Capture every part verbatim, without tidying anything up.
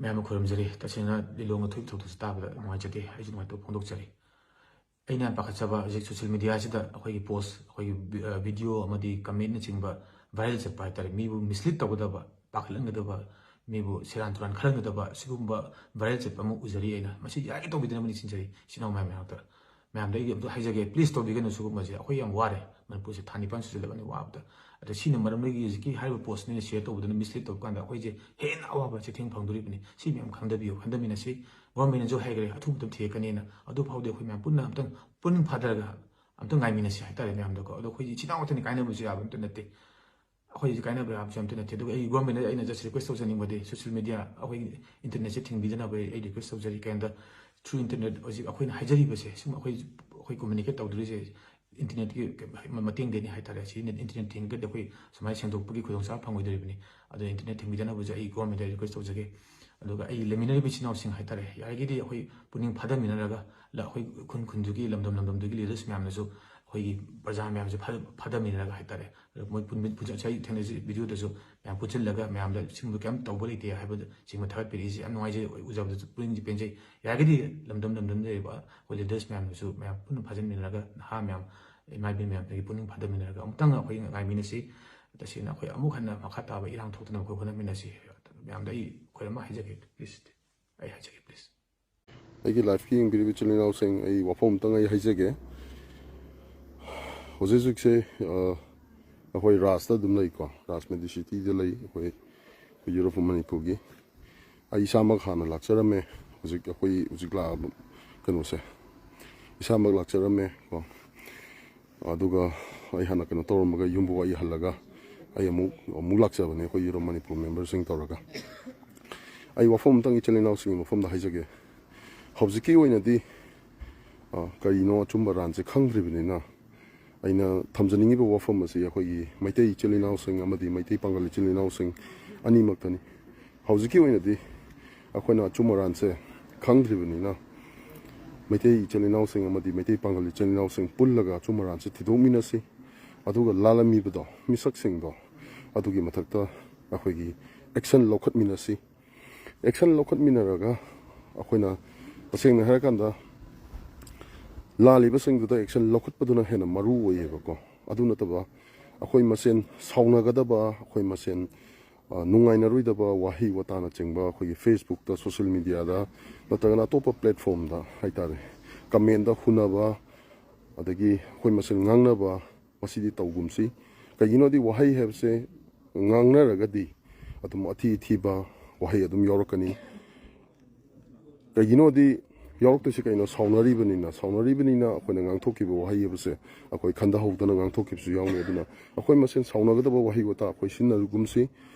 ꯃꯌꯥꯝꯅ ꯈꯨꯔꯨꯝꯖꯔꯤ꯫ ꯇꯁꯦꯡꯅ ꯂꯤꯂꯣꯡ ꯑꯊꯣꯏꯕ ꯊꯧꯗꯣꯛꯁꯤ ꯇꯥꯕꯗ ꯅꯨꯡꯉꯥꯏꯖꯗꯦ, ꯑꯩꯁꯨ ꯅꯨꯡꯉꯥꯏꯇꯕ ꯐꯣꯡꯗꯣꯛꯆꯔꯤ꯫ ꯑꯩꯅ ꯌꯥꯝ ꯄꯥꯈꯠꯆꯕ, ꯍꯧꯖꯤꯛ ꯁꯣꯁꯤꯌꯦꯜ ꯃꯦꯗꯤꯌꯥꯁꯤꯗ ꯑꯩꯈꯣꯏꯒꯤ ꯄꯣꯁ, ꯑꯩꯈꯣꯏꯒꯤ ꯚꯤ-, ꯑ, ꯚꯤꯗꯤꯑꯣ ꯑꯃꯗꯤ ꯀꯃꯦꯟꯅꯆꯤꯡꯕ ꯚꯥꯏꯔꯦꯜ ꯆꯠꯄ ꯍꯥꯏꯇꯥꯔꯦ, ꯃꯤꯕꯨ ꯃꯤꯁꯂꯤꯠ ꯇꯧꯒꯗꯕ, ꯄꯥꯈꯠꯍꯟꯒꯗꯕ, ꯃꯤꯕꯨ ꯁꯦꯔꯥꯟ ꯇꯨꯔꯥꯟ ꯈꯜꯍꯟꯒꯗꯕ ꯁꯤꯒꯨꯝꯕ ꯚꯥꯏꯔꯦꯜ ꯆꯠꯄ ꯑꯃ ꯎꯖꯔꯤ꯫ ꯑꯩꯅ ꯃꯁꯤ ꯌꯥꯔꯤꯉꯩ ꯇꯧꯕꯤꯗꯅꯕ ꯅꯤꯡꯁꯤꯡꯖꯔꯤ ꯏꯆꯤꯟ ꯏꯅꯥꯎ ꯃꯌꯥꯝ ꯃꯔꯛꯇ꯫ ꯃꯌꯥꯝꯗ ꯑꯩꯒꯤ ꯑꯝꯇ ꯍꯥꯏꯖꯒꯦ, ꯄ꯭ꯂꯤꯁ ꯇꯧꯕꯤꯒꯅꯨ ꯁꯤꯒꯨꯝꯕꯁꯦ꯫ ꯑꯩꯈꯣꯏ ꯌꯥꯝ ꯋꯥꯔꯦ, ꯃꯅꯤꯄꯨꯔꯁꯦ ꯊꯥ ꯅꯤꯄꯥꯟ ꯁꯨꯖꯜꯂꯕꯅꯤ ꯋꯥꯕꯗ꯫ ꯑꯗ ꯁꯤꯅ ꯃꯔꯝꯗꯒꯤ ꯍꯧꯖꯤꯛꯀꯤ ꯍꯥꯏꯔꯤꯕ ꯄꯣꯁꯅꯤꯅ ꯁꯤꯌꯔ ꯇꯧꯕꯗꯨꯅ ꯃꯤꯁꯂꯤꯠ ꯇꯧꯕ ꯀꯥꯟꯗ ꯑꯩꯈꯣꯏꯁꯦ ꯍꯦꯟꯅ ꯑꯋꯥꯕ ꯆꯩꯊꯦꯡ ꯐꯪꯗꯣꯔꯤꯕꯅꯤ꯫ ꯁꯤ ꯃꯌꯥꯝ ꯈꯪꯗꯕꯤꯌꯨ, ꯈꯟꯗꯃꯤꯟꯅꯁꯤ꯫ ꯒꯣꯔꯃꯦꯟꯅꯁꯨ ꯍꯥꯏꯈ꯭ꯔꯦ, ꯑꯊꯨꯕ ꯃꯇꯝ ꯊꯤꯔꯛꯀꯅꯤꯅ꯫ ꯑꯗꯨ ꯐꯥꯎꯗꯤ ꯑꯩꯈꯣꯏ ꯃꯌꯥꯝ ꯄꯨꯟꯅ ꯑꯝꯇꯪ ꯄꯨꯛꯅꯤꯡ ꯐꯥꯊꯔꯒ ꯑꯝꯇꯪ ꯉꯥꯏꯃꯤꯟꯅꯁꯤ ꯍꯥꯏꯇꯥꯔꯦ ꯃꯌꯥꯝꯗꯀꯣ꯫ ꯑꯗꯣ ꯑꯩꯈꯣꯏ ꯏꯆꯤꯟ ꯏꯅꯥꯎ ꯉꯥꯛꯇꯅꯤ, ꯀꯥꯏꯅꯕꯁꯨ ꯌꯥꯕ ꯑꯝꯇ ꯅꯠꯇꯦ꯫ ꯑꯩꯈꯣꯏꯁꯦ ꯀꯥꯏꯅꯕ ꯌꯥꯕꯁꯨ ꯑꯝꯇ ꯅꯠꯇꯦ꯫ ꯑꯗꯨꯒ ꯑꯩ ꯒꯣꯔꯃꯦꯟꯗ ꯑꯩꯅ just ꯔꯤꯀ꯭ꯋꯦꯁ ꯇꯧꯖꯅꯤꯡꯕꯗꯤ, ꯁꯣꯁꯤꯌꯦꯜ ꯃꯦꯗꯤꯌꯥ, ꯑꯩꯈꯣꯏꯒꯤ ꯏꯟꯇꯔꯅꯦꯠꯁꯦ ꯊꯤꯡꯕꯤꯗꯅꯕ ꯑꯩ, ꯑꯩ ꯔꯤꯀ꯭ꯋꯦꯁ ꯇꯧꯖꯔꯤ꯫ ꯀꯩꯒꯤꯅꯣꯗ, ꯊ꯭ꯔꯨ ꯏꯟꯇꯔꯅꯦꯠ ꯍꯧꯖꯤꯛ ꯑꯩꯈꯣꯏꯅ ꯍꯥꯏꯖꯔꯤꯕꯁꯦ, ꯁꯨꯝ ꯑꯩꯈꯣꯏ, ꯑꯩꯈꯣꯏ ꯀꯝꯃ꯭ꯌꯨꯅꯤꯀꯦꯠ ꯇꯧꯗꯣꯔꯤꯁꯦ ꯏꯟꯇꯔꯅꯦꯠꯀꯤ ꯃꯇꯦꯡꯗꯒꯤꯅꯤ ꯍꯥꯏꯇꯥꯔꯦ꯫ ꯁꯤ ꯏꯟꯇꯔꯅꯦꯠ ꯊꯤꯡꯉꯒꯗꯤ ꯑꯩꯈꯣꯏ ꯁꯨꯃꯥꯏꯅ ꯁꯦꯡꯗꯣꯛꯄꯒꯤ ꯈꯨꯗꯣꯡꯆꯥꯕ ꯐꯪꯉꯣꯏꯗꯣꯔꯤꯕꯅꯤ꯫ ꯑꯗꯨꯅ ꯏꯟꯇꯔꯅꯦꯠ ꯊꯤꯡꯕꯤꯗꯅꯕꯁꯦ ꯑꯩ ꯒꯣꯔꯃꯦꯟꯗ ꯔꯤꯀ꯭ꯋꯦꯁ ꯇꯧꯖꯒꯦ꯫ ꯑꯗꯨꯒ ꯑꯩ ꯂꯩꯃꯤꯟꯅꯔꯤꯕ ꯏꯆꯤꯟ ꯏꯅꯥꯎꯁꯤꯡ ꯍꯥꯏꯇꯥꯔꯦ, ꯌꯥꯔꯤꯒꯩꯗꯤ ꯑꯩꯈꯣꯏ ꯄꯨꯛꯅꯤꯡ ꯐꯥꯊꯃꯤꯟꯅꯔꯒ, ꯂ-, ꯑꯩꯈꯣꯏ ꯈꯨꯟ ꯈꯨꯟꯗꯨꯒꯤ, ꯂꯝꯗꯝ ꯂꯝꯗꯝꯗꯨꯒꯤ ꯂꯤꯗꯔꯁ ꯃꯌꯥꯝꯅꯁꯨ ꯑꯩꯈꯣꯏꯒꯤ ꯄ꯭ꯔꯖꯥ ꯃꯌꯥꯝꯁꯦ ꯐꯥ-, ꯐꯥꯊꯃꯤꯟꯅꯔꯒ ꯍꯥꯏꯇꯥꯔꯦ, ꯃꯣꯏ ꯄꯨꯟ-, ꯄꯨꯟ-, ꯉꯁꯥꯏ ꯊꯦꯡꯅꯖꯩ ꯚꯤꯗꯤꯑꯣꯗꯁꯨ ꯃꯌꯥꯝ ꯄꯨꯟꯁꯤꯜꯂꯒ ꯃꯌꯥꯝꯗ ꯁꯤꯒꯨꯝꯕ ꯀꯩꯝ ꯇꯧꯕ ꯂꯩꯇꯦ ꯍꯥꯏꯕꯁꯤꯡꯕ ꯊꯥꯒꯠꯄꯤꯔꯛꯏꯁꯦ ꯌꯥꯝ ꯅꯨꯡꯉꯥꯏꯖꯩ, ꯎꯖꯕꯗꯁꯨ ꯄꯨꯛꯅꯤꯡꯁꯦ ꯄꯦꯟꯖꯩ꯫ ꯌꯥꯔꯒꯗꯤ ꯂꯝꯗꯝ ꯂꯝꯗꯝꯗ ꯂꯩꯔꯤꯕ ꯑꯩꯈꯣꯏ ꯂꯤꯗꯔꯁ ꯃꯌꯥꯝꯗꯁꯨ ꯃꯌꯥꯝ ꯄꯨꯟꯅ ꯐꯥꯖꯤꯟꯃꯤꯟꯅꯔꯒ, ꯅꯍꯥ ꯃꯌꯥꯝ, ꯏꯃꯥ ꯏꯕꯦꯟ ꯃꯌꯥꯝꯗꯒꯤ ꯄꯨꯛꯅꯤꯡ ꯐꯥꯗꯃꯤꯟꯅꯔꯒ ꯑꯃꯨꯛꯇꯪ ꯑꯩꯈꯣꯏ ꯉꯥꯏꯃꯤꯟꯅꯁꯤ꯫ ꯇꯁꯦꯡꯅ ꯑꯩꯈꯣꯏ ꯑꯃꯨꯛ ꯍꯟꯅ ꯃꯈꯥ ꯇꯥꯕ ꯏꯔꯥꯡ ꯊꯣꯛꯇꯅꯕ ꯑꯩꯈꯣꯏ ꯍꯣꯠꯅꯃꯤꯟꯅꯁꯤ꯫ ꯃꯌꯥꯝꯗ ꯑꯩ ꯑꯩꯈꯣꯏ ꯑꯃ ꯍꯥꯏꯖꯒꯦ, ꯄ꯭ꯂꯤꯁ, ꯑꯩ ꯍꯥꯏꯖꯒꯦ, ꯄ꯭ꯂꯤꯁ꯫ ꯑꯩꯒꯤ ꯂꯥꯏꯐꯀꯤ ꯌꯦꯡꯕꯤꯔꯤꯕ ꯏꯆꯤꯜ ꯏꯅꯥꯎꯁꯤꯡ, ꯑꯩ ꯋꯥꯐꯝ ꯑꯝꯇꯪ ꯑꯩ ꯍꯥꯏꯖꯒꯦ꯫ ꯍꯧꯖꯤꯛ ꯍꯧꯖꯤꯛꯁꯦ, ꯑ, ꯑꯩꯈꯣꯏ ꯔꯥꯖꯇ ꯑꯗꯨꯝ ꯂꯩꯀꯣ, ꯔꯥꯖ ꯃꯦꯗꯤꯁꯤꯇꯤꯗ ꯂꯩ ꯑꯩꯈꯣꯏ, ꯑꯩꯈꯣꯏ ꯌꯨꯔꯣꯞ ꯃꯅꯤꯄꯨꯔꯒꯤ꯫ ꯑꯩ ꯏꯁꯥꯃꯛ ꯍꯥꯟꯅ ꯂꯥꯛꯆꯔꯝꯃꯦ, ꯍꯧꯖꯤꯛ ꯑꯩꯈꯣꯏ ꯍꯧꯖꯤꯛ ꯂꯥꯛꯑꯕ ꯀꯩꯅꯣꯁꯦ, ꯏꯁꯥꯃꯛ ꯂꯥꯛꯆꯔꯝꯃꯦ ꯀꯣ꯫ ꯑꯗꯨꯒ ꯑꯩ ꯍꯥꯟꯅ ꯀꯩꯅꯣ ꯇꯧꯔꯝꯃꯒ ꯌꯨꯝꯕꯨ ꯑꯩ ꯍꯜꯂꯒ ꯑꯩ ꯑꯃꯨꯛ, ꯑꯃꯨꯛ ꯂꯥꯛꯆꯕꯅꯦ ꯑꯩꯈꯣꯏ ꯌꯨꯔꯣꯞ ꯃꯅꯤꯄꯨꯔ ꯃꯦꯝꯕꯔꯁꯤꯡ ꯇꯧꯔꯒ꯫ ꯑꯩ ꯋꯥꯐꯝ ꯑꯝꯇꯪ ꯏꯆꯤꯜ ꯏꯅꯥꯎꯁꯤꯡꯒꯤ ꯃꯐꯝꯗ ꯍꯥꯏꯖꯒꯦ꯫ ꯍꯧꯖꯤꯛꯀꯤ ꯑꯣꯏꯅꯗꯤ, ꯑ, ꯀꯔꯤꯅꯣ ꯑꯆꯨꯝꯕ ꯑꯔꯥꯟꯁꯦ ꯈꯪꯗ꯭ꯔꯤꯕꯅꯤꯅ, ꯑꯩꯅ ꯊꯝꯖꯅꯤꯡꯉꯤꯕ ꯋꯥꯐꯝ ꯑꯁꯤ ꯑꯩꯈꯣꯏꯒꯤ ꯃꯩꯇꯩ ꯏꯆꯤꯜ ꯏꯅꯥꯎꯁꯤꯡ ꯑꯃꯗꯤ ꯃꯩꯇꯩ ꯄꯥꯡꯒꯜ ꯏꯆꯤꯜ ꯏꯅꯥꯎꯁꯤꯡ ꯑꯅꯤꯃꯛꯇꯅꯤ꯫ ꯍꯧꯖꯤꯛꯀꯤ ꯑꯣꯏꯅꯗꯤ ꯑꯩꯈꯣꯏꯅ ꯑꯆꯨꯝ ꯑꯔꯥꯟꯁꯦ ꯈꯪꯗ꯭ꯔꯤꯕꯅꯤꯅ, ꯃꯩꯇꯩ ꯏꯆꯤꯜ ꯏꯅꯥꯎꯁꯤꯡ ꯑꯃꯗꯤ ꯃꯩꯇꯩ ꯄꯥꯡꯒꯜ ꯏꯆꯤꯜ ꯏꯅꯥꯎꯁꯤꯡ ꯄꯨꯜꯂꯒ ꯑꯆꯨꯝ ꯑꯔꯥꯟꯁꯦ ꯊꯤꯗꯣꯛꯃꯤꯟꯅꯁꯤ꯫ ꯑꯗꯨꯒ ꯂꯥꯜꯂꯝꯃꯤꯕꯗꯣ, ꯃꯤꯁꯛꯁꯤꯡꯗꯣ, ꯑꯗꯨꯒꯤ ꯃꯊꯛꯇ ꯑꯩꯈꯣꯏꯒꯤ ꯑꯦꯛꯁꯟ ꯂꯧꯈꯠꯃꯤꯟꯅꯁꯤ꯫ ꯑꯦꯛꯁꯟ ꯂꯧꯈꯠꯃꯤꯟꯅꯔꯒ ꯑꯩꯈꯣꯏꯅ ꯇꯁꯦꯡꯅ ꯍꯥꯏꯔꯀꯥꯟꯗ ꯂꯥꯜꯂꯤꯕꯁꯤꯡꯗꯨꯗ ꯑꯦꯛꯁꯟ ꯂꯧꯈꯠꯄꯗꯨꯅ ꯍꯦꯟꯅ ꯃꯔꯨ ꯑꯣꯏꯌꯦꯕꯀꯣ꯫ ꯑꯗꯨ ꯅꯠꯇꯕ ꯑꯩꯈꯣꯏ ꯃꯁꯦꯟ ꯁꯥꯎꯅꯒꯗꯕ, ꯑꯩꯈꯣꯏ ꯃꯁꯦꯟ, ꯑ, ꯅꯨꯡꯉꯥꯏꯅꯔꯣꯏꯗꯕ ꯋꯥꯍꯩ ꯋꯥꯇꯥꯅꯆꯤꯡꯕ ꯑꯩꯈꯣꯏꯒꯤ Facebookꯇ, social mediaꯗ ꯅꯠꯇ꯭ꯔꯒꯅ ꯑꯇꯣꯞꯄ platformꯗ ꯍꯥꯏꯇꯥꯔꯦ, commentꯗ ꯍꯨꯟꯅꯕ, ꯑꯗꯒꯤ ꯑꯩꯈꯣꯏ ꯃꯁꯦꯟ ꯉꯥꯡꯅꯕ, ꯃꯁꯤꯗꯤ ꯇꯧꯒꯨꯝꯁꯤ꯫ ꯀꯩꯒꯤꯅꯣꯗꯤ ꯋꯥꯍꯩ ꯍꯥꯏꯕꯁꯦ ꯉꯥꯡꯅꯔꯒꯗꯤ ꯑꯗꯨꯝ ꯑꯊꯤ ꯑꯊꯤꯕ ꯋꯥꯍꯩ ꯑꯗꯨꯝ ꯌꯥꯎꯔꯛꯀꯅꯤ꯫ ꯀꯩꯒꯤꯅꯣꯗꯤ ꯌꯥꯎꯔꯛꯇꯣꯏꯁꯦ ꯀꯩꯅꯣ? ꯁꯥꯎꯅꯔꯤꯕꯅꯤꯅ꯫ ꯁꯥꯎꯅꯔꯤꯕꯅꯤꯅ ꯑꯩꯈꯣꯏꯅ ꯉꯥꯡꯊꯣꯛꯈꯤꯕ ꯋꯥꯍꯩ ꯍꯥꯏꯕꯁꯦ ꯑꯩꯈꯣꯏ ꯈꯟꯊꯍꯧꯗꯅ ꯉꯥꯡꯊꯣꯛꯈꯤꯕꯁꯨ ꯌꯥꯎꯅꯤ꯫ ꯑꯗꯨꯅ ꯑꯩꯈꯣꯏ ꯃꯁꯦꯟ ꯁꯥꯎꯅꯒꯗꯕ ꯋꯥꯍꯩ ꯋꯥꯇꯥ ꯑꯩꯈꯣꯏ ꯁꯤꯖꯤꯟꯅꯒꯨꯝꯁꯤ꯫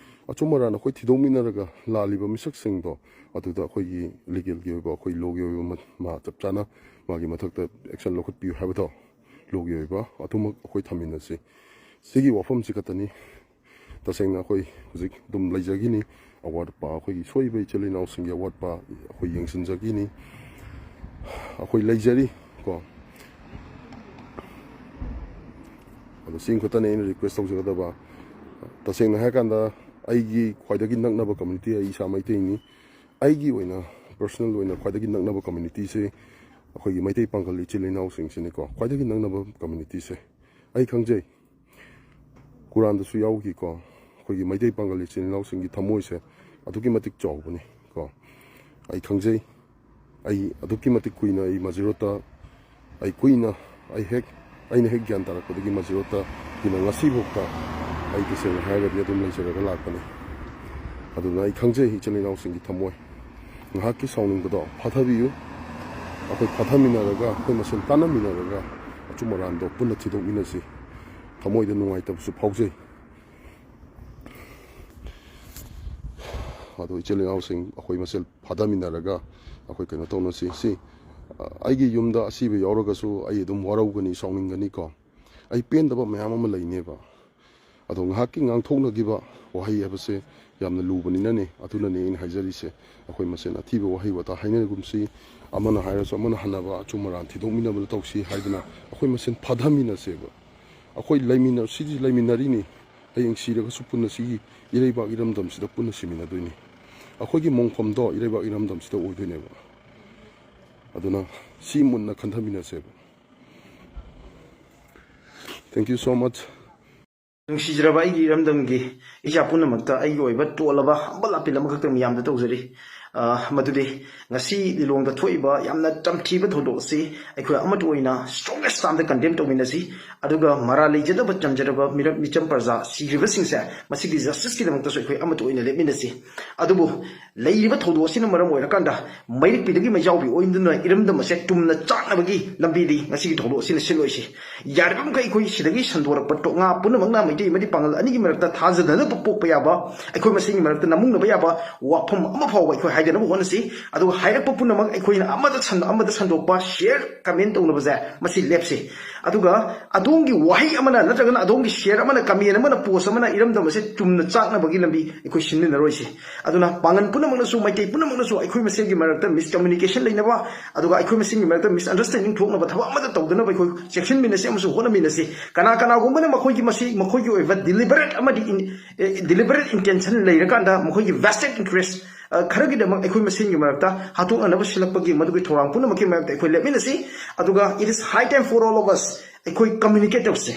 ꯑꯆꯨꯝ ꯑꯔꯥꯟ ꯑꯩꯈꯣꯏ ꯊꯤꯗꯣꯛꯃꯤꯟꯅꯔꯒ ꯂꯥꯜꯂꯤꯕ ꯃꯤꯁꯛꯁꯤꯡꯗꯣ ꯑꯗꯨꯗ ꯑꯩꯈꯣꯏꯒꯤ legalꯒꯤ ꯑꯣꯏꯕ, ꯑꯩꯈꯣꯏ lawꯒꯤ ꯑꯣꯏꯕ ꯃ-, ꯃꯥ ꯆꯞ ꯆꯥꯅ ꯃꯥꯒꯤ ꯃꯊꯛꯇ action ꯂꯧꯈꯠꯄꯤꯌꯨ ꯍꯥꯏꯕꯗꯣ, lawꯒꯤ ꯑꯣꯏꯕ ꯑꯗꯨꯃꯛ ꯑꯩꯈꯣꯏ ꯊꯝꯃꯤꯟꯅꯁꯤ꯫ ꯁꯤꯒꯤ ꯋꯥꯐꯝꯁꯤ ꯈꯛꯇꯅꯤ꯫ ꯇꯁꯦꯡꯅ ꯑꯩꯈꯣꯏ ꯍꯧꯖꯤꯛ ꯑꯗꯨꯝ ꯂꯩꯖꯈꯤꯅꯤ꯫ ꯑꯋꯥꯠ ꯑꯄꯥ ꯑꯩꯈꯣꯏꯒꯤ ꯁꯣꯏꯕ ꯏꯆꯤꯜ ꯏꯅꯥꯎꯁꯤꯡꯒꯤ ꯑꯋꯥꯠꯄ ꯑꯩꯈꯣꯏ ꯌꯦꯡꯁꯤꯟꯖꯈꯤꯅꯤ꯫ ꯑꯩꯈꯣꯏ ꯂꯩꯖꯔꯤ ꯀꯣ꯫ ꯑꯗꯣ ꯁꯤ ꯈꯛꯇꯅꯦ ꯑꯩꯅ request ꯇꯧꯖꯒꯗꯕ꯫ ꯇꯁꯦꯡꯅ ꯍꯥꯏꯔꯀꯥꯟꯗ ꯑꯩꯒꯤ ꯈ꯭ꯋꯥꯏꯗꯒꯤ ꯅꯛꯅꯕ community ꯑꯩ ꯏꯁꯥ ꯃꯩꯇꯩꯅꯤ꯫ ꯑꯩꯒꯤ ꯑꯣꯏꯅ, personal ꯑꯣꯏꯅ ꯈ꯭ꯋꯥꯏꯗꯒꯤ ꯅꯛꯅꯕ communityꯁꯦ ꯑꯩꯈꯣꯏꯒꯤ ꯃꯩꯇꯩ ꯄꯥꯡꯒꯜ ꯏꯆꯤꯜ ꯏꯅꯥꯎꯁꯤꯡꯁꯤꯅꯤꯀꯣ, ꯈ꯭ꯋꯥꯏꯗꯒꯤ ꯅꯛꯅꯕ communityꯁꯦ꯫ ꯑꯩ ꯈꯪꯖꯩ, ꯀꯨꯔꯥꯟꯗꯁꯨ ꯌꯥꯎꯈꯤꯀꯣ, ꯑꯩꯈꯣꯏꯒꯤ ꯃꯩꯇꯩ ꯄꯥꯡꯒꯜ ꯏꯆꯤꯜ ꯏꯅꯥꯎꯁꯤꯡꯒꯤ ꯊꯃꯣꯏꯁꯦ ꯑꯗꯨꯛꯀꯤ ꯃꯇꯤꯛ ꯆꯥꯎꯕꯅꯤ ꯀꯣ꯫ ꯑꯩ ꯈꯪꯖꯩ, ꯑꯩ ꯑꯗꯨꯛꯀꯤ ꯃꯇꯤꯛ ꯀꯨꯏꯅ ꯑꯩ ꯃꯖꯤꯔꯣꯠꯇ, ꯑꯩ ꯀꯨꯏꯅ, ꯑꯩ ꯍꯦꯛ, ꯑꯩꯅ ꯍꯦꯛ ꯒ꯭ꯌꯥꯟ ꯇꯥꯔꯛꯄꯗꯒꯤ ꯃꯖꯤꯔꯣꯠꯇ ꯀꯨꯏꯅ ꯉꯁꯤꯐꯥꯎꯗ ꯑꯩ ꯇꯁꯦꯡꯅ ꯍꯥꯏꯔꯒꯗꯤ ꯑꯗꯨꯝ ꯂꯩꯖꯔꯒ ꯂꯥꯛꯄꯅꯤ꯫ ꯑꯗꯨꯅ ꯑꯩ ꯈꯪꯖꯩ ꯏꯆꯤꯜ ꯏꯅꯥꯎꯁꯤꯡꯒꯤ ꯊꯃꯣꯏ꯫ ꯉꯥꯏꯍꯥꯛꯀꯤ ꯁꯥꯎꯅꯤꯡꯕꯗꯣ ꯐꯥꯊꯕꯤꯌꯨ꯫ ꯑꯩꯈꯣꯏ ꯐꯥꯊꯃꯤꯟꯅꯔꯒ ꯑꯩꯈꯣꯏ ꯃꯁꯦꯟ ꯇꯥꯟꯅꯃꯤꯟꯅꯔꯒ ꯑꯆꯨꯝ ꯑꯔꯥꯟꯗꯣ ꯄꯨꯟꯅ ꯊꯤꯗꯣꯛꯃꯤꯟꯅꯁꯤ꯫ ꯊꯃꯣꯏꯗ ꯅꯨꯡꯉꯥꯏꯇꯕꯁꯨ ꯐꯥꯎꯖꯩ꯫ ꯑꯗꯣ ꯏꯆꯤꯜ ꯏꯅꯥꯎꯁꯤꯡ ꯑꯩꯈꯣꯏ ꯃꯁꯦꯜ ꯐꯥꯗꯃꯤꯟꯅꯔꯒ ꯑꯩꯈꯣꯏ ꯀꯩꯅꯣ ꯇꯧꯅꯁꯤ꯫ ꯁꯤ, ꯑ, ꯑꯩꯒꯤ ꯌꯨꯝꯗ ꯑꯁꯤꯕ ꯌꯥꯎꯔꯒꯁꯨ ꯑꯩ ꯑꯗꯨꯝ ꯋꯥꯔꯧꯒꯅꯤ, ꯁꯥꯎꯅꯤꯡꯒꯅꯤꯀꯣ꯫ ꯑꯩ ꯄꯦꯟꯗꯕ ꯃꯌꯥꯝ ꯑꯃ ꯂꯩꯅꯦꯕ꯫ ꯑꯗꯣ ꯉꯥꯏꯍꯥꯛꯀꯤ ꯉꯥꯡꯊꯣꯛꯅꯈꯤꯕ ꯋꯥꯍꯩ ꯍꯥꯏꯕꯁꯦ ꯌꯥꯝꯅ ꯂꯨꯕꯅꯤꯅꯅꯦ, ꯑꯗꯨꯅꯅꯦ ꯑꯩꯅ ꯍꯥꯏꯖꯔꯤꯁꯦ꯫ ꯑꯩꯈꯣꯏ ꯃꯁꯦꯜ ꯑꯊꯤꯕ ꯋꯥꯍꯩ ꯋꯥꯇꯥ ꯍꯥꯏꯅꯒꯨꯝꯁꯤ, ꯑꯃꯅ ꯍꯥꯏꯔꯁꯨ ꯑꯃꯅ ꯍꯟꯅꯕ, ꯑꯆꯨꯝ ꯑꯔꯥꯟ ꯊꯤꯗꯣꯛꯃꯤꯟꯅꯕ ꯇꯧꯁꯤ ꯍꯥꯏꯗꯅ ꯑꯩꯈꯣꯏ ꯃꯁꯦꯜ ꯐꯥꯗꯃꯤꯟꯅꯁꯦꯕ꯫ ꯑꯩꯈꯣꯏ ꯂꯩꯃꯤꯟꯅ-, ꯁꯤꯗꯤ ꯂꯩꯃꯤꯟꯅꯔꯤꯅꯤ, ꯍꯌꯦꯡ ꯁꯤꯔꯒꯁꯨ ꯄꯨꯟꯅ ꯁꯤꯒꯤ ꯏꯔꯩꯕꯥꯛ ꯏꯔꯝꯗꯝꯁꯤꯗ ꯄꯨꯟꯅ ꯁꯤꯃꯤꯟꯅꯗꯣꯏꯅꯤ꯫ ꯑꯩꯈꯣꯏꯒꯤ ꯃꯣꯡꯐꯝꯗꯣ ꯏꯔꯩꯕꯥꯛ ꯏꯔꯝꯗꯝꯁꯤꯗ ꯑꯣꯏꯗꯣꯏꯅꯦꯕ꯫ ꯑꯗꯨꯅ ꯁꯤ ꯃꯨꯟꯅ ꯈꯟꯊꯃꯤꯟꯅꯁꯦꯕ꯫ Thank you so much. ꯅꯨꯡꯁꯤꯖꯔꯕ ꯑꯩꯒꯤ ꯏꯔꯝꯗꯝꯒꯤ ꯏꯆꯥ ꯄꯨꯝꯅꯃꯛꯇ ꯑꯩꯒꯤ ꯑꯣꯏꯕ ꯇꯣꯜꯂꯕ humble appeal ꯑꯃꯈꯛꯇꯪ ꯃꯤꯌꯥꯝꯗ ꯇꯧꯖꯔꯤ꯫ ꯑ, ꯃꯗꯨꯗꯤ ꯉꯁꯤ ꯂꯤꯂꯣꯡꯗ ꯊꯣꯛꯏꯕ ꯌꯥꯝꯅ ꯇꯝꯊꯤꯕ ꯊꯧꯗꯣꯛ ꯑꯁꯤ ꯑꯩꯈꯣꯏ ꯑꯃꯠꯇ ꯑꯣꯏꯅ strongest termꯗ condemn ꯇꯧꯃꯤꯟꯅꯁꯤ꯫ ꯑꯗꯨꯒ ꯃꯔꯥꯜ ꯂꯩꯖꯗꯕ ꯆꯝꯖꯔꯕ ꯃꯤꯔꯝ, ꯃꯤꯆꯝ ꯄ꯭ꯔꯖꯥ ꯁꯤꯈ꯭ꯔꯤꯕꯁꯤꯡꯁꯦ ꯃꯁꯤꯒꯤ justiceꯀꯤꯗꯃꯛꯇꯁꯨ ꯑꯩꯈꯣꯏ ꯑꯃꯠꯇ ꯑꯣꯏꯅ ꯂꯦꯞꯃꯤꯟꯅꯁꯤ꯫ ꯑꯗꯨꯕꯨ ꯂꯩꯔꯤꯕ ꯊꯧꯗꯣꯛ ꯑꯁꯤꯅ ꯃꯔꯝ ꯑꯣꯏꯔꯀꯥꯟꯗ ꯃꯩꯔꯤꯛꯄꯤꯗꯒꯤ ꯃꯩꯖꯥꯎꯕꯤ ꯑꯣꯏꯗꯨꯅ ꯏꯔꯝꯗꯝ ꯑꯁꯦ ꯇꯨꯝꯅ ꯆꯥꯛꯅꯕꯒꯤ ꯂꯝꯕꯤꯗꯤ ꯉꯁꯤꯒꯤ ꯊꯧꯗꯣꯛ ꯑꯁꯤꯅ ꯁꯤꯜꯂꯣꯏꯁꯤ꯫ ꯌꯥꯔꯤꯕ ꯃꯈꯩ ꯑꯩꯈꯣꯏ ꯁꯤꯗꯒꯤ ꯁꯟꯗꯣꯔꯛꯄ ꯇꯣꯉꯥ ꯄꯨꯝꯅꯃꯛꯅ ꯃꯩꯇꯩ ꯑꯃꯗꯤ ꯄꯥꯉꯜ ꯑꯅꯤꯒꯤ ꯃꯔꯛꯇ ꯊꯥꯖꯅꯅꯕ ꯄꯣꯛꯄ ꯌꯥꯕ, ꯑꯩꯈꯣꯏ ꯃꯁꯦꯟꯒꯤ ꯃꯔꯛꯇ ꯅꯃꯨꯡꯅꯕ ꯌꯥꯕ ꯋꯥꯐꯝ ꯑꯃ ꯐꯥꯎꯕ ꯑꯩꯈꯣꯏ ꯍꯥꯏꯗꯅꯕ ꯍꯣꯠꯅꯁꯤ꯫ ꯑꯗꯨꯒ ꯍꯥꯏꯔꯛꯄ ꯄꯨꯝꯅꯃꯛ ꯑꯩꯈꯣꯏꯅ ꯑꯃꯗ ꯁꯟ-, ꯑꯃꯗ ꯁꯟꯗꯣꯛꯄ, share, comment ꯇꯧꯅꯕꯁꯦ ꯃꯁꯤ ꯂꯦꯞꯁꯤ꯫ ꯑꯗꯨꯒ ꯑꯗꯣꯝꯒꯤ ꯋꯥꯍꯩ ꯑꯃꯅ ꯅꯠꯇ꯭ꯔꯒꯅ ꯑꯗꯣꯝꯒꯤ share ꯑꯃꯅ, comment ꯑꯃꯅ, post ꯑꯃꯅ ꯏꯔꯝꯗꯝ ꯑꯁꯦ ꯆꯨꯝꯅ ꯆꯥꯛꯅꯕꯒꯤ ꯂꯝꯕꯤ ꯑꯩꯈꯣꯏ ꯁꯤꯟꯃꯤꯟꯅꯔꯣꯏꯁꯤ꯫ ꯑꯗꯨꯅ ꯄꯥꯡꯒꯜ ꯄꯨꯝꯅꯃꯛꯅꯁꯨ, ꯃꯩꯇꯩ ꯄꯨꯝꯅꯃꯛꯅꯁꯨ ꯑꯩꯈꯣꯏ ꯃꯁꯦꯟꯒꯤ ꯃꯔꯛꯇ miscommunication ꯂꯩꯅꯕ, ꯑꯗꯨꯒ ꯑꯩꯈꯣꯏ ꯃꯁꯦꯟꯒꯤ ꯃꯔꯛꯇ misunderstanding ꯊꯣꯛꯅꯕ ꯊꯕꯛ ꯑꯃꯠꯇ ꯇꯧꯗꯅꯕ ꯑꯩꯈꯣꯏ ꯆꯦꯛꯁꯤꯟꯃꯤꯟꯅꯁꯤ ꯑꯃꯁꯨꯡ ꯍꯣꯠꯅꯃꯤꯟꯅꯁꯤ꯫ ꯀꯅꯥ ꯀꯅꯥꯒꯨꯝꯕꯅ ꯃꯈꯣꯏꯒꯤ ꯃꯁꯤ, ꯃꯈꯣꯏꯒꯤ ꯑꯣꯏꯕ deliberate ꯑꯃꯗꯤ in-, ꯑꯦ, deliberate intention ꯂꯩꯔꯀꯥꯟꯗ ꯃꯈꯣꯏꯒꯤ vested interest, ꯑ, ꯈꯔꯒꯤꯗꯃꯛ ꯑꯩꯈꯣꯏ ꯃꯁꯦꯟꯒꯤ ꯃꯔꯛꯇ ꯍꯥꯠꯇꯣꯛꯅꯅꯕ ꯁꯤꯜꯂꯛꯄꯒꯤ ꯃꯗꯨꯒꯤ ꯊꯧꯔꯥꯡ ꯄꯨꯝꯅꯃꯛꯀꯤ ꯃꯔꯛꯇ ꯑꯩꯈꯣꯏ ꯂꯦꯞꯃꯤꯟꯅꯁꯤ꯫ ꯑꯗꯨꯒ it is high time for all of us, ꯑꯩꯈꯣꯏ communicate ꯇꯧꯁꯤ꯫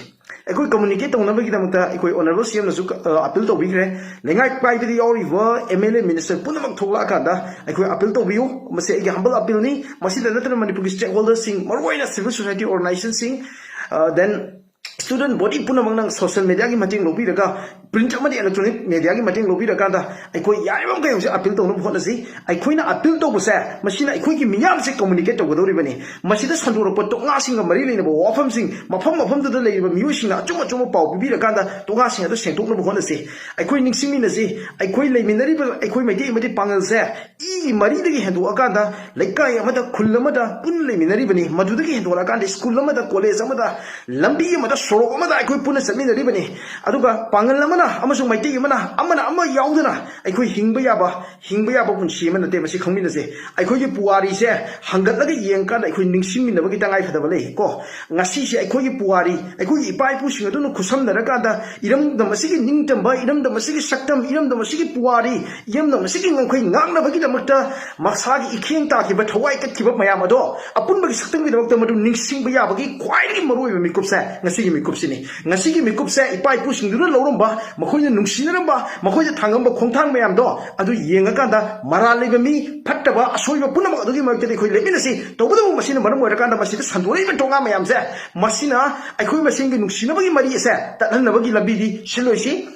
ꯑꯩꯈꯣꯏ communicate ꯇꯧꯅꯕꯒꯤꯗꯃꯛꯇ ꯑꯩꯈꯣꯏ honourable CMꯅꯁꯨ, ꯑ, appeal ꯇꯧꯕꯤꯈ꯭ꯔꯦ꯫ ꯂꯩꯉꯥꯛ ꯄꯥꯏꯕꯗ ꯌꯥꯎꯔꯤꯕ MLA, minister ꯄꯨꯝꯅꯃꯛ ꯊꯣꯛꯂꯛꯑꯀꯥꯟꯗ ꯑꯩꯈꯣꯏ appeal ꯇꯧꯕꯤꯌꯨ꯫ ꯃꯁꯤ ꯑꯩꯒꯤ humble appealꯅꯤ꯫ ꯃꯁꯤꯗ ꯅꯠꯇꯅ ꯃꯅꯤꯄꯨꯔꯒꯤ stakeholderꯁꯤꯡ, ꯃꯔꯨꯑꯣꯏꯅ civil society organizationꯁꯤꯡ, ꯑ, then student body ꯄꯨꯝꯅꯃꯛꯅ social mediaꯒꯤ ꯃꯇꯦꯡ ꯂꯧꯕꯤꯔꯒ, print ꯑꯃꯗꯤ electronic mediaꯒꯤ ꯃꯇꯦꯡ ꯂꯧꯕꯤꯔꯀꯥꯟꯗ ꯑꯩꯈꯣꯏ ꯌꯥꯔꯤꯕ ꯃꯈꯩ ꯍꯧꯖꯤꯛ appeal ꯇꯧꯅꯕ ꯍꯣꯠꯅꯁꯤ꯫ ꯑꯩꯈꯣꯏꯅ appeal ꯇꯧꯕꯁꯦ, ꯃꯁꯤꯅ ꯑꯩꯈꯣꯏꯒꯤ ꯃꯤꯌꯥꯝꯁꯦ communicate ꯇꯧꯒꯗꯧꯔꯤꯕꯅꯤ꯫ ꯃꯁꯤꯗ ꯁꯟꯗꯣꯔꯛꯄ ꯇꯣꯉꯥꯁꯤꯡꯒ ꯃꯔꯤ ꯂꯩꯅꯕ ꯋꯥꯐꯝꯁꯤꯡ, ꯃꯐꯝ ꯃꯐꯝꯗꯨꯗ ꯂꯩꯔꯤꯕ ꯃꯤꯑꯣꯏꯁꯤꯡꯅ ꯑꯆꯨꯝ ꯑꯆꯨꯝꯕ ꯄꯥꯎ ꯄꯤꯕꯤꯔꯀꯥꯟꯗ ꯇꯣꯉꯥꯁꯤꯡ ꯑꯗꯨ ꯁꯦꯡꯗꯣꯛꯅꯕ ꯍꯣꯠꯅꯁꯤ꯫ ꯑꯩꯈꯣꯏ ꯅꯤꯡꯁꯤꯡꯃꯤꯟꯅꯁꯤ, ꯑꯩꯈꯣꯏ ꯂꯩꯃꯤꯟꯅꯔꯤꯕ ꯑꯩꯈꯣꯏ ꯃꯩꯇꯩ ꯑꯃꯗꯤ ꯄꯥꯉꯜꯁꯦ ꯏꯒꯤ ꯃꯔꯤꯗꯒꯤ ꯍꯦꯟꯗꯣꯛꯑꯀꯥꯟꯗ ꯂꯩꯀꯥꯏ ꯑꯃꯗ, ꯈꯨꯜ ꯑꯃꯗ ꯄꯨꯟꯅ ꯂꯩꯃꯤꯟꯅꯔꯤꯕꯅꯤ꯫ ꯃꯗꯨꯗꯒꯤ ꯍꯦꯟꯗꯣꯔꯛꯑꯀꯥꯟꯗ school ꯑꯃꯗ, college ꯑꯃꯗ, ꯂꯝꯕꯤ ꯑꯃꯗ, ꯁꯣꯔꯣꯛ ꯑꯃꯗ ꯑꯩꯈꯣꯏ ꯄꯨꯟꯅ ꯆꯠꯃꯤꯟꯅꯔꯤꯕꯅꯤ꯫ ꯑꯗꯨꯒ ꯄꯥꯡꯒꯜ ꯑꯃꯅ ꯑꯃꯁꯨꯡ ꯃꯩꯇꯩ ꯑꯃꯅ, ꯑꯃꯅ ꯑꯃ ꯌꯥꯎꯗꯅ ꯑꯩꯈꯣꯏ ꯍꯤꯡꯕ ꯌꯥꯕ, ꯍꯤꯡꯕ ꯌꯥꯕ ꯄꯨꯟꯁꯤ ꯑꯃ ꯅꯠꯇꯦ꯫ ꯃꯁꯤ ꯈꯪꯃꯤꯟꯅꯁꯦ꯫ ꯑꯩꯈꯣꯏꯒꯤ ꯄꯨꯋꯥꯔꯤꯁꯦ ꯍꯪꯒꯠꯂꯒ ꯌꯦꯡꯀꯥꯟꯗ ꯑꯩꯈꯣꯏ ꯅꯤꯡꯁꯤꯡꯃꯤꯟꯅꯕꯒꯤ ꯇꯉꯥꯏ ꯐꯗꯕ ꯂꯩ ꯀꯣ꯫ ꯉꯁꯤꯁꯦ ꯑꯩꯈꯣꯏꯒꯤ ꯄꯨꯋꯥꯔꯤ, ꯑꯩꯈꯣꯏꯒꯤ ꯏꯄꯥ ꯏꯄꯨꯁꯤꯡ ꯑꯗꯨꯅ ꯈꯨꯠꯁꯝꯅꯔꯀꯥꯟꯗ ꯏꯔꯝꯗꯝ ꯑꯁꯤꯒꯤ ꯅꯤꯡꯇꯝꯕ, ꯏꯔꯝꯗꯝ ꯑꯁꯤꯒꯤ ꯁꯛꯇꯝ, ꯏꯔꯝꯗꯝ ꯑꯁꯤꯒꯤ ꯄꯨꯋꯥꯔꯤ, ꯏꯔꯝꯗꯝ ꯑꯁꯤꯒꯤ ꯉꯝꯈꯩ ꯉꯥꯛꯅꯕꯒꯤꯗꯃꯛꯇ ꯃꯁꯥꯒꯤ ꯏꯈꯦꯡ ꯇꯥꯈꯤꯕ, ꯊꯋꯥꯏ ꯀꯠꯈꯤꯕ ꯃꯌꯥꯝ ꯑꯗꯣ ꯑꯄꯨꯟꯕꯒꯤ ꯁꯛꯇꯝꯒꯤꯗꯃꯛꯇ ꯃꯗꯨ ꯅꯤꯡꯁꯤꯡꯕ ꯌꯥꯕꯒꯤ ꯈ꯭ꯋꯥꯏꯗꯒꯤ ꯃꯔꯨꯑꯣꯏꯕ ꯃꯤꯀꯨꯞꯁꯦ ꯉꯁꯤꯒꯤ ꯃꯤꯀꯨꯞꯁꯤꯅꯤ꯫ ꯉꯁꯤꯒꯤ ꯃꯤꯀꯨꯞꯁꯦ ꯏꯄꯥ ꯏꯄꯨꯁꯤꯡꯗꯨꯅ ꯂꯧꯔꯝꯕ, ꯃꯈꯣꯏꯅ ꯅꯨꯡꯁꯤꯅꯔꯝꯕ, ꯃꯈꯣꯏꯅ ꯊꯥꯡꯉꯝꯕ ꯈꯣꯡꯊꯥꯡ ꯃꯌꯥꯝꯗꯣ ꯑꯗꯨ ꯌꯦꯡꯉꯀꯥꯟꯗ ꯃꯔꯥꯜ ꯂꯩꯕ ꯃꯤ ꯐꯠꯇꯕ ꯑꯁꯣꯏꯕ ꯄꯨꯝꯅꯃꯛ ꯑꯗꯨꯒꯤ ꯃꯔꯛꯇꯗꯤ ꯑꯩꯈꯣꯏ ꯂꯦꯞꯃꯤꯟꯅꯁꯤ꯫ ꯇꯧꯕꯇꯕꯨ ꯃꯁꯤꯅ ꯃꯔꯝ ꯑꯣꯏꯔꯀꯥꯟꯗ ꯃꯁꯤꯗ ꯁꯟꯗꯣꯔꯛꯏꯕ ꯇꯣꯉꯥ ꯃꯌꯥꯝꯁꯦ, ꯃꯁꯤꯅ ꯑꯩꯈꯣꯏ ꯃꯁꯦꯟꯒꯤ ꯅꯨꯡꯁꯤꯅꯕꯒꯤ ꯃꯔꯤ ꯑꯁꯦ ꯇꯠꯍꯟꯅꯕꯒꯤ ꯂꯝꯕꯤꯗꯤ ꯁꯤꯜꯂꯣꯏꯁꯤ꯫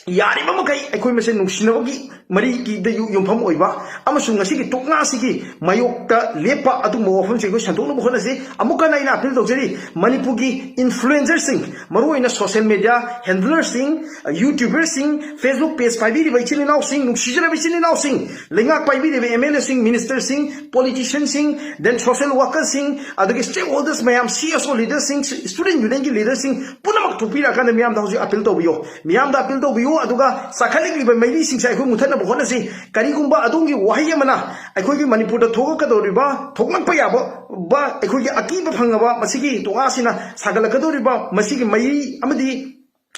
ꯌꯥꯔꯤꯕ ꯃꯈꯩ ꯑꯩꯈꯣꯏ ꯃꯁꯦꯟ ꯅꯨꯡꯁꯤꯅꯕꯒꯤ ꯃꯔꯤꯒꯤꯗ ꯌꯨ-, ꯌꯨꯝꯐꯝ ꯑꯣꯏꯕ ꯑꯃꯁꯨꯡ ꯉꯁꯤꯒꯤ ꯇꯣꯛꯅꯥꯁꯤꯒꯤ ꯃꯥꯌꯣꯛꯇ ꯂꯦꯞꯄ ꯑꯗꯨꯒꯨꯝꯕ ꯋꯥꯐꯝꯁꯤ ꯑꯩꯈꯣꯏ ꯁꯟꯗꯣꯛꯅꯕ ꯍꯣꯠꯅꯁꯤ꯫ ꯑꯃꯨꯛꯀ ꯍꯟꯅ ꯑꯩꯅ ꯑꯄꯤꯜ ꯇꯧꯖꯔꯤ, ꯃꯅꯤꯄꯨꯔꯒꯤ ꯏꯟꯐ꯭ꯂꯨꯑꯦꯟꯁꯔꯁꯤꯡ, ꯃꯔꯨꯑꯣꯏꯅ ꯁꯣꯁꯤꯌꯦꯜ ꯃꯦꯗꯤꯌꯥ ꯍꯦꯟꯗꯂꯔꯁꯤꯡ, ꯌꯨꯇ꯭ꯌꯨꯕꯔꯁꯤꯡ, ꯐꯦꯁꯕꯨꯛ ꯄꯦꯖ ꯄꯥꯏꯕꯤꯔꯤꯕ ꯏꯆꯤꯜ ꯏꯅꯥꯎꯁꯤꯡ, ꯅꯨꯡꯁꯤꯖꯔꯕ ꯏꯆꯤꯜ ꯏꯅꯥꯎꯁꯤꯡ, ꯂꯩꯉꯥꯛ ꯄꯥꯏꯕꯤꯔꯤꯕ ꯑꯦꯝ ꯑꯦꯜ ꯑꯦꯁꯤꯡ, ꯃꯤꯅꯤꯁꯇꯔꯁꯤꯡ, ꯄꯣꯂꯤꯇꯤꯁꯤꯌꯟꯁꯤꯡ, then social workerꯁꯤꯡ, ꯑꯗꯒꯤ stakeholders ꯃꯌꯥꯝ, ꯁꯤ ꯑꯦꯁ ꯑꯣ ꯂꯤꯗꯔꯁꯤꯡ, ꯁ꯭ꯇꯨꯗꯦꯟ ꯌꯨꯅꯤꯌꯟꯒꯤ ꯂꯤꯗꯔꯁꯤꯡ ꯄꯨꯝꯅꯃꯛ ꯊꯣꯛꯄꯤꯔꯛꯑꯀꯥꯟꯗ ꯃꯤꯌꯥꯝꯗ ꯍꯧꯖꯤꯛ ꯑꯄꯤꯜ ꯇꯧꯕꯤꯌꯨ꯫ ꯃꯤꯌꯥꯝꯗ ꯑꯄꯤꯜ ꯇꯧꯕꯤꯌꯨ, ꯑꯗꯨꯒ ꯆꯥꯈꯠꯂꯛꯂꯤꯕ ꯃꯩꯔꯤꯁꯤꯡꯁꯦ ꯑꯩꯈꯣꯏ ꯃꯨꯊꯠꯅꯕ ꯍꯣꯠꯅꯁꯤ꯫ ꯀꯔꯤꯒꯨꯝꯕ ꯑꯗꯣꯝꯒꯤ ꯋꯥꯍꯩ ꯑꯃꯅ ꯑꯩꯈꯣꯏꯒꯤ ꯃꯅꯤꯄꯨꯔꯗ ꯊꯣꯛꯂꯛꯀꯗꯧꯔꯤꯕ, ꯊꯣꯛꯂꯛꯄ ꯌꯥꯕ, ꯕ, ꯑꯩꯈꯣꯏꯒꯤ ꯑꯀꯤꯕ ꯐꯪꯉꯕ ꯃꯁꯤꯒꯤ ꯇꯣꯉꯥꯁꯤꯅ ꯁꯥꯒꯠꯂꯛꯀꯗꯧꯔꯤꯕ ꯃꯁꯤꯒꯤ ꯃꯩꯔꯤ ꯑꯃꯗꯤ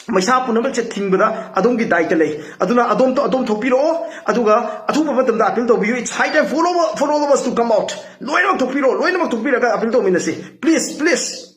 ꯃꯩꯁꯥ ꯄꯨꯝꯅꯃꯛꯁꯦ ꯊꯤꯡꯕꯗ ꯑꯗꯣꯝꯒꯤ ꯗꯥꯏꯇ ꯂꯩ꯫ ꯑꯗꯨꯅ ꯑꯗꯣꯝ, ꯑꯗꯣꯝ ꯊꯣꯛꯄꯤꯔꯛꯑꯣ, ꯑꯗꯨꯒ ꯑꯊꯨꯕ ꯃꯇꯝꯗ ꯑꯄꯤꯜ ꯇꯧꯕꯤꯌꯨ꯫ It's high time for all, for all of us to come out. ꯂꯣꯏꯅꯃꯛ ꯊꯣꯛꯄꯤꯔꯛꯑꯣ, ꯂꯣꯏꯅꯃꯛ ꯊꯣꯛꯄꯤꯔꯒ ꯑꯄꯤꯜ ꯇꯧꯃꯤꯟꯅꯁꯤ꯫ Please, please.